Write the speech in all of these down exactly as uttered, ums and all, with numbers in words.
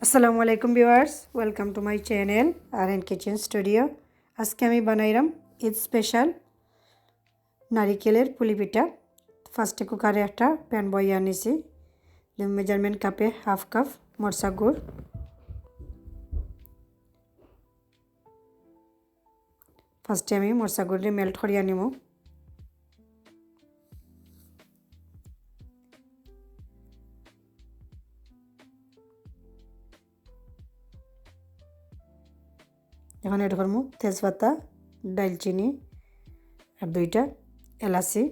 আসসালামু আলাইকুম viewers, welcome to my channel R N Kitchen Studio। আজকে আমি বানাইরাম ঈদ স্পেশাল নারিকেলের পুলি পিঠা। ফার্স্টে কুকারে একটা প্যান বইয়া নিছি, মেজারমেন্ট কাপে হাফ কাপ মরচা গুঁড়। ফার্স্টে আমি মরচা গুঁড়ি মেল্ট করিয়া নিমু। এখন অ্যাড করমু তেজপাতা, দারচিনি আর দুইটা এলাচি।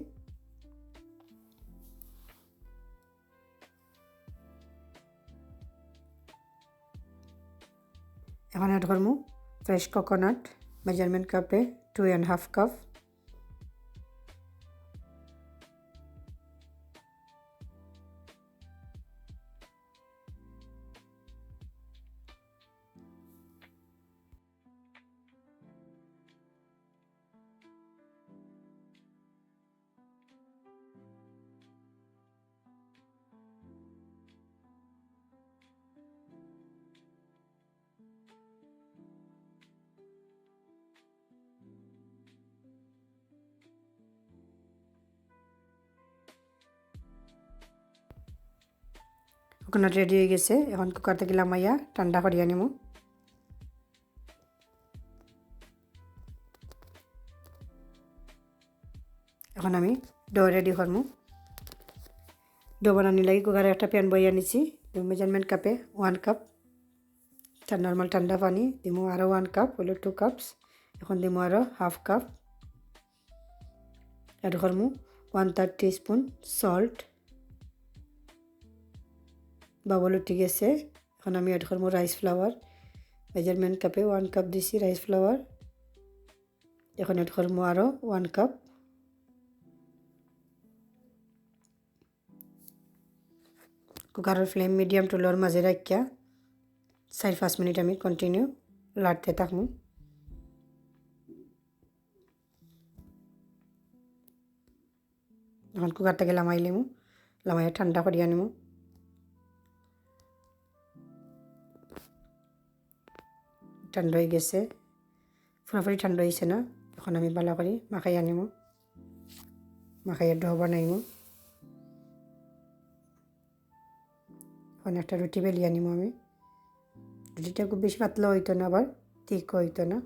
এখন অ্যাড করমু ফ্রেশ কোকোনাট, মেজারমেন্ট কাপে two and half cup. Coconut ready অই গেছে। এখন কুকার থাকি লামাইয়া ঠান্ডা করিয়া নিমু। এখন আমি ডো রেডি করমু। ডো বানানির লাগি কুকারে একটা প্যান বইয়া নিছি, মেজারমেন্ট কাপে ওয়ান কাপ নর্মাল ঠান্ডা পানি দিমু, আরও ওয়ান কাপ, অইলো টু কাপস। এখন দিমু আরও হাফ কাপ। অ্যাড করমু one third teaspoon salt. Bubble উঠি গেছে। এখন আমি অ্যাড করমু রাইস ফ্লাওয়ার। মেজারমেন্ট কাপে ওয়ান কাপ দিছি রাইস ফ্লাওয়ার। এখন অ্যাড করমু আরও ওয়ান কাপ। কুকারর ফ্লেম মিডিয়াম টু লোর মাঝে রাখিয়া চাইর পাঁচ মিনিট আমি কন্টিনিউ লাড়তে থাকমু। এখন কুকার থাকি লামাই লিমু, লামাইয়া ঠান্ডা করিয়া নিমু। ঠান্ডা অই গেছে, পুরাপুরি ঠান্ডা অইছে না। এখন আমি ভালা করি মাখাইয়া নিমু, মাখাইয়া ডো বানাইমু। এখন একটা রুটি বেলিয়া নিমু আমি। রুটিটা খুব বেশি পাতলা অইতো না, আবার থিক অইতো না।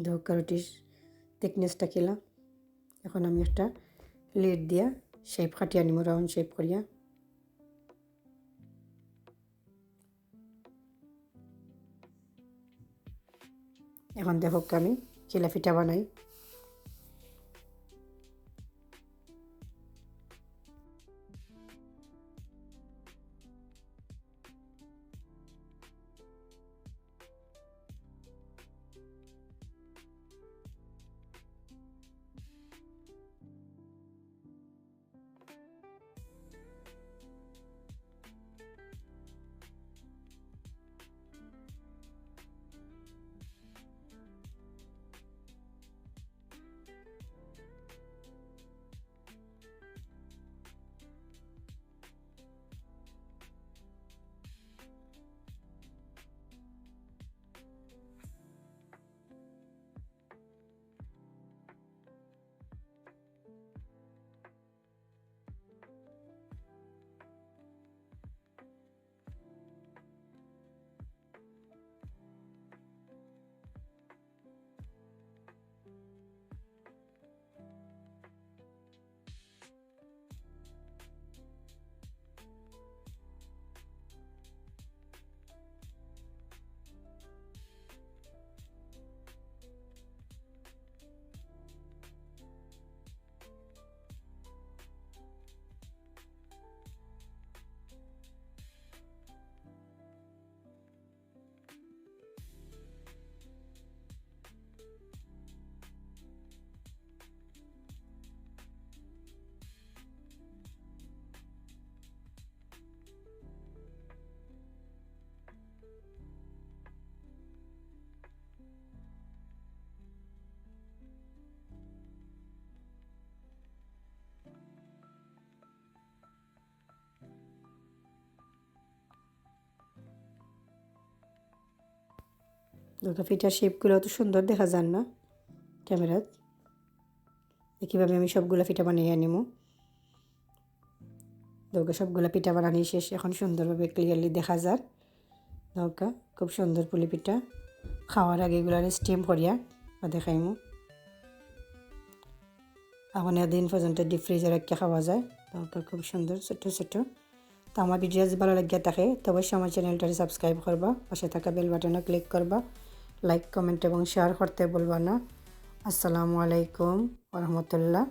দেখউক্কা রুটির থিকনেসটা কিলা। এখন আমি একটা লিড দিয়া শেপ কাটিয়া নিমু, রাউন্ড শেপ করিয়া। এখন দেখউক্কা আমি কিলা পিঠা বানাই। দেখো, পিঠার শেপগুলো অত সুন্দর দেখা যার না ক্যামেরাত। একইভাবে আমি সবগুলা পিঠা বানাইয়া নিমু। দেখো, সবগুলা পিঠা বানানি শেষ, এখন সুন্দরভাবে ক্লিয়ারলি দেখা যার। দেখো, খুব সুন্দর পুলি পিঠা। খাওয়ার আগে এগুলারে স্টিম করিয়া বা দেখাইমু। এখন দিন পর্যন্ত ডিপ ফ্রিজে রাখিয়া খাওয়া যায়। দেখো, খুব সুন্দর ছোট ছোট। তো আমার ভিডিও যদি ভালো লাগিয়া থাকে, তো অবশ্যই আমার চ্যানেলটারে সাবস্ক্রাইব করবা, পাশে থাকা বেল বাটনও ক্লিক করবা, লাইক, কমেন্ট এবং শেয়ার করতে ভুলবা না। আসসালামু আলাইকুম ওয়া রাহমাতুল্লাহ।